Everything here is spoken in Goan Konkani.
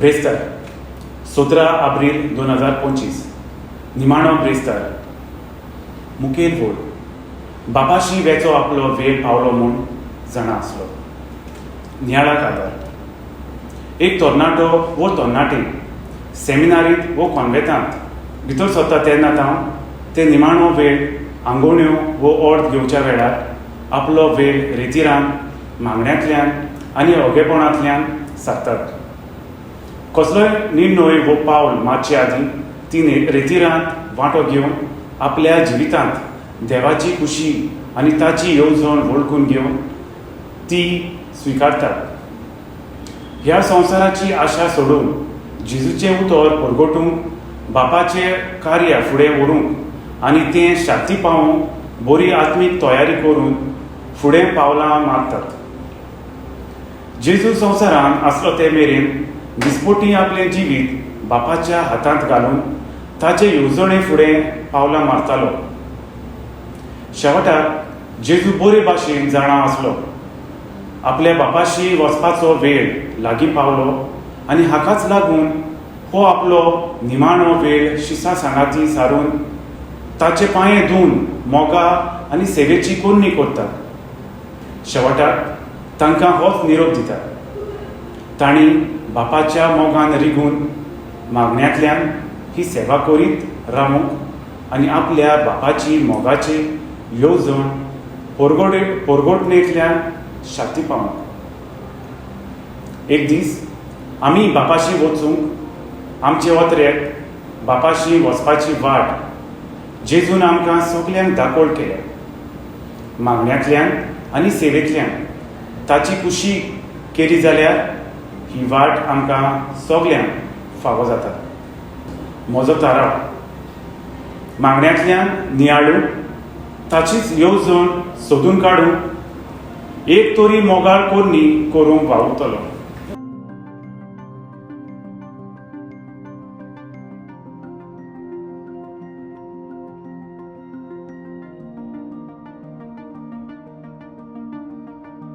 ब्रेस्तार, 17 आब्रील 2025, निमाणो ब्रेस्तार. मुखेल वोळ, बापाशी वेचो आपलो वेळ पावलो म्हूण जाणा आसलो. नियाळाक आदार. एक तरणाटो वो तरणाटी सेमिनारींत वो कॉन्वेंतांत भितर सरता तेन्ना तावन ते निमाणो वेळ, आंगोवण्यो वो ऑर्द घेवच्या वेळार आपलो वेळ रेतिरान, मागण्यांतल्यान आनी ओगेपणांतल्यान सारतात. कसलोय निर्णय वो पावल मारचे आदीं ती रेतिरांत वांटो घेवन आपल्या जिवितांत देवाची खुशी आनी ताची येवजण वळखून घेवन ती स्विकारतात. ह्या संवसाराची आशा सोडून जेजूचें उतर परगटूंक, बापाचें कार्य फुडें व्हरूंक आनी तें शांती पावोवंक बरी आत्मीक तयारी करून फुडें पावलां मारतात. जेजू संवसारांत आसलो ते मेरेन दिसपोटी आपलें जिवीत बापाच्या हातांत घालून ताचे येवजणे फुडें पावलां मारतालो. शेवटाक जेजू बरे भाशेन जाणा आसलो, आपल्या बापाशी वचपाचो वेळ लागीं पावलो आनी हाकाच लागून हो आपलो निमाणो वेळ शिसा सांगाती सारून, ताचे पांये धुवन मोगा आनी सेवेची करणी करता. शेवटाक तांकां होच निरोप दिता, तांणी बापाच्या मोगान रिगून मागण्यांतल्यान ही सेवा करीत रावूंक आनी आपल्या बापाची मोगाची येवजण परगोटणेंतल्यान शांती पावूंक. एक दीस आमी बापाशी वचूंक आमचे वतरेक बापाशी वचपाची वाट जेजून आमकां सगल्यांक दाखोवल केल्या. मागण्यांतल्यान आनी सेवेंतल्यान ताची खुशी केली जाल्यार ही वाट आमकां सगल्यांक फावो जाता. म्हजो थाराव: मागण्यांतल्यान नियाळूंक, ताचीच येवजण सोदून काडूंक, एक तरी मोगाळ करणी करूंक वावुरतलो.